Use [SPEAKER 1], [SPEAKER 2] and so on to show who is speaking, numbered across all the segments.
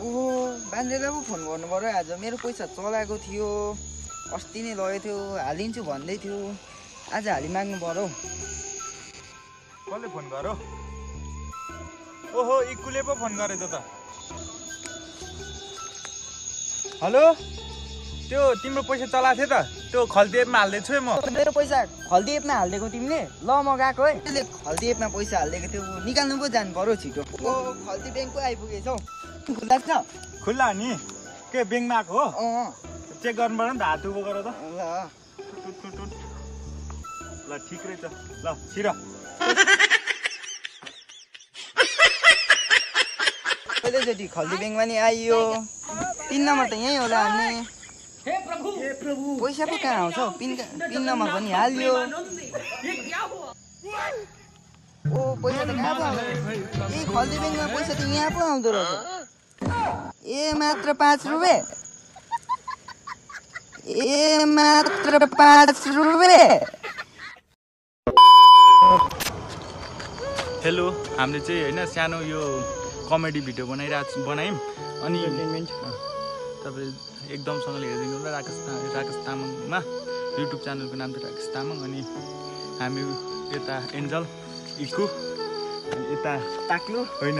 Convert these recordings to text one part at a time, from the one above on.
[SPEAKER 1] ओहो बान्देलाई पो फोन गर्नु पर्यो आज मेरो पैसा चलाएको थियो अस्ति नै लगेको थियो हालिदिन्छु भन्दै थियो आज हालि माग्नु पर्यो
[SPEAKER 2] कसले फोन गर्यो ओहो इक्कुले पो फोन गरेछ त हेलो त्यो तिम्रो पैसा चलाएको थियो त त्यो खल्ती एपमा हाल्दैछु है म
[SPEAKER 1] मेरो पैसा खल्ती एपमा हालिदिएको तिमीले ल म गएको है त्यसले खल्ती एपमा पैसा हालिदिएको थियो निकाल्नु पो जानु पर्यो छिटो ओ खल्ती ब्याङ्क पो आइपुगेछौ खुल्ला छ
[SPEAKER 2] खुल्ला नि के ब्याङ्कमा आएको हो
[SPEAKER 1] अँ
[SPEAKER 2] चेक गर्नु पर्यो नि त हात उभो गर त
[SPEAKER 1] ल
[SPEAKER 2] ल ठिक रहेछ ल छिर
[SPEAKER 1] पहिलोचोटि खल्ती ब्याङ्कमा नि आइयो 3 नम्बर त यहीँ होला हाल्ने हे प्रभु पैसा पो कहाँ आउँछ पिन नम्बर पनि हाल्यो ओ पैसा त कहाँ पो आउँछ ए खल्ती ब्याङ्कमा पैसा त यहाँ पो आउँदो रहेछ ए मात्र 5 रुपैयाँ ए मात्र 5 रुपैयाँ
[SPEAKER 2] हेलो हामीले चाहिँ होइन सानो यो कमेडी भिडियो बनायौँ अनि तपाईँले एकदमसँगले हेरिदिनु होला राकेश तामाङमा युट्युब च्यानलको नाम चाहिँ राकेश तामाङ अनि हामी यता एन्जल इक्कु अनि यता
[SPEAKER 1] टाक्लो
[SPEAKER 2] होइन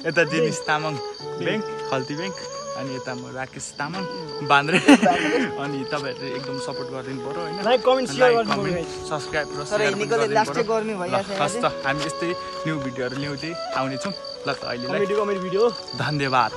[SPEAKER 2] यता जेनिस तामाङ ब्याङ्क खल्ती ब्याङ्क अनि यता म राकेश तामाङ बान्द्रे अनि तपाईँहरूले एकदम सपोर्ट गरिदिनु पर्यो होइन
[SPEAKER 1] लाइक कमेन्ट शेयर गर्नु पर्यो
[SPEAKER 2] सब्स्क्राइब र
[SPEAKER 1] तर निकोले लास्टै गर्नु भइरहेछ
[SPEAKER 2] हस् त हामी यस्तै न्यू भिडियोहरू ल्याउँदै आउनेछौँ ल त अहिले
[SPEAKER 1] कमेडी भिडियो
[SPEAKER 2] धन्यवाद।